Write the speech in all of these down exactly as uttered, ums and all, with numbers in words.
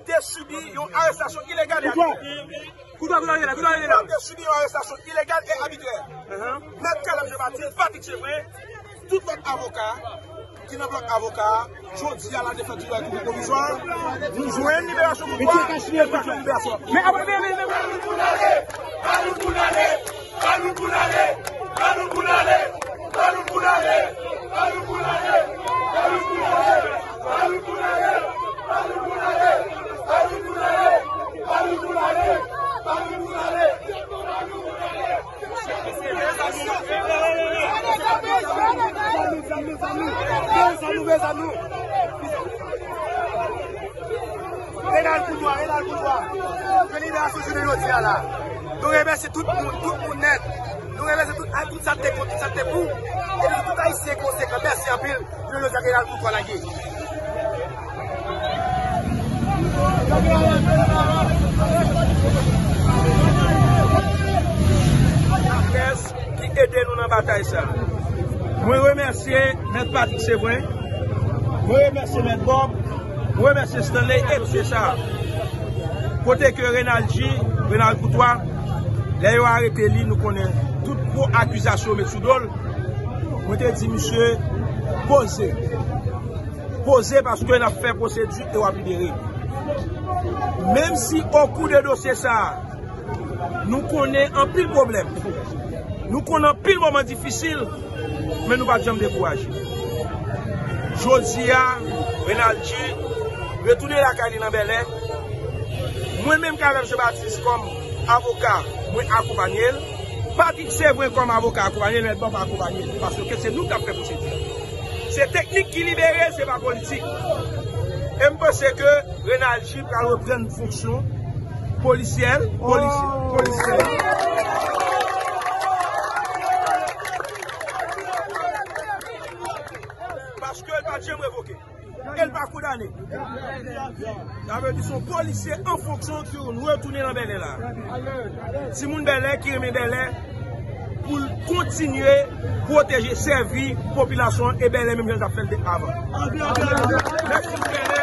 Te sibi yon arestasyon ilegal e abitrè. Koutwa, koutwa, koutwa, koutwa. Te sibi yon arestasyon ilegal e abitrè. Mèt Caleb Jean Baptiste, Patrick Chevrin, tout lòt avoka ki nan blòk avoka, jodi a la defèt li toujou pwovizwa. Nou jwenn liberasyon Koutwa, nou jwenn liberasyon. Men apre, men, men, men, men. Renald Koutwa, Renald Koutwa. Jwenn liberasyon jounen jodi a la. Nou remèsye tout moun, tout moun nèt. Nou remèsye tout, tout sa te kont, tout sa te pou. E nou tout Ayisyen konsekan. Mèsi anpil. Jounen jodi a Renald Koutwa lage. Laprès ki ede nou nan batay sa. Mwen remèsye Mèt Patrick Sevren, mwen remèsye Mèt Bob, mwen remèsye Stanley e tout sa. Kote ke Renald G, Renald Koutwa, lè yo arete li, nou konnen tout gwo akizasyon yo met sou do l. Mwen te di misye, poze. Poze paske n ap fè pwosedi e w ap libere. Menm si okou de dosye sa a, nou konnen anpil pwoblèm. Nou konnen anpil moman difisil, men nou pa t janm dekouraje. Jodi a, Renald G retounen lakay li nan Bèlè. Mwen menm, Caleb Jean Baptiste, kòm avoka, mwen akonpanye l. Patrick Sevren, kòm avoka, akonpanye l, Mèt Bob akonpanye l. Paske se nou k ap fè pwosedi a. Se teknik ki libere l, se pa politik. E m panse ke Renald G pral reprann fonksyon polisyèl, polisye, polisyèl. Paske l pa t janm revoke. E l pa kondane. Sa vle di se yon polisye an fonksyon ki retounen nan Bèlè la. Timoun Bèlè ki renmen Bèlè, pou l kontinye pwoteje, sèvi popilasyon e Bèlè menm jan l t ap fè l avan. Mèsi moun Bèlè.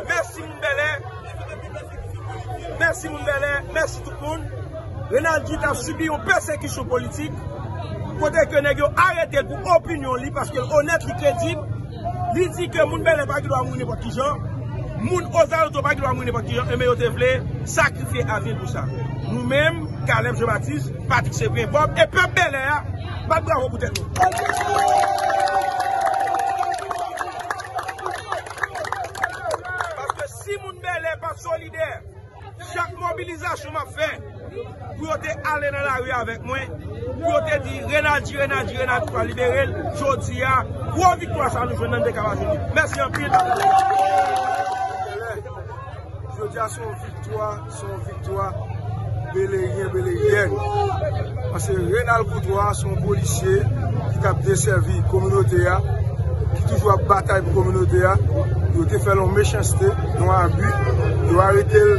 Mèsi moun Bèlè. Mèsi moun Bèlè. Mèsi tout moun. Renald G t ap sibi yon pèsekisyon politik, kote ke nèg yo arete l pou opinyon li, paske l onèt, li kredib. Li di ke moun Bèlè pa gen dwa mouri nenpòt ki jan, moun ozalantou pa gen dwa mouri nenpòt ki jan, enben yo te vle sakrifye avi l pou sa. Nou menm, Caleb Jean Baptiste, Patrick Sevren, Bob e pèp Bèlè a, bat bravo pou tèt nou. Paske si moun Bèlè pa t solidè, chak mobilizasyon m ap fè, pou yo te ale nan lari avèk mwen, pou yo te di, Renald G, Renald G, Renald G, Renald G, libere l, jodi a, gwo viktwa sa nou jwenn nan dekapasyon li. Mèsi anpil. Jodi a se yon viktwa, se yon viktwa beleryen, beleryèn. Paske Renald Koutwa se yon polisye ki t ap desèvi kominote a, ki toujou ap batay pou kominote a. Yo te fè l yon mechanste, yon abi, yo arete l,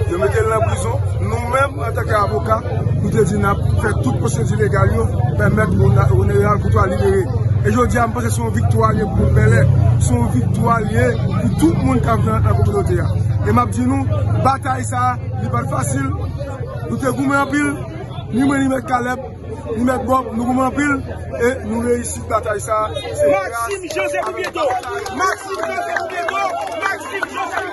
yo mete l nan prizon. Nou menm, antanke avoka, nou te di n ap fè tout pwosedi legal yo, pèmèt Renald Koutwa libere. E jodi a, m panse se yon viktwa li ye pou Bèlè, se yon viktwa li ye pou tout moun k ap viv nan kominote a. E m ap di nou, batay sa a, li pa t fasil. Nou te goumen anpil, ni mwen, ni Mèt Caleb, ni Mèt Bob, nou goumen anpil, e nou reyisi batay sa a. Maxime Joseph Bieto! Maxime Joseph Bieto! Maxime Joseph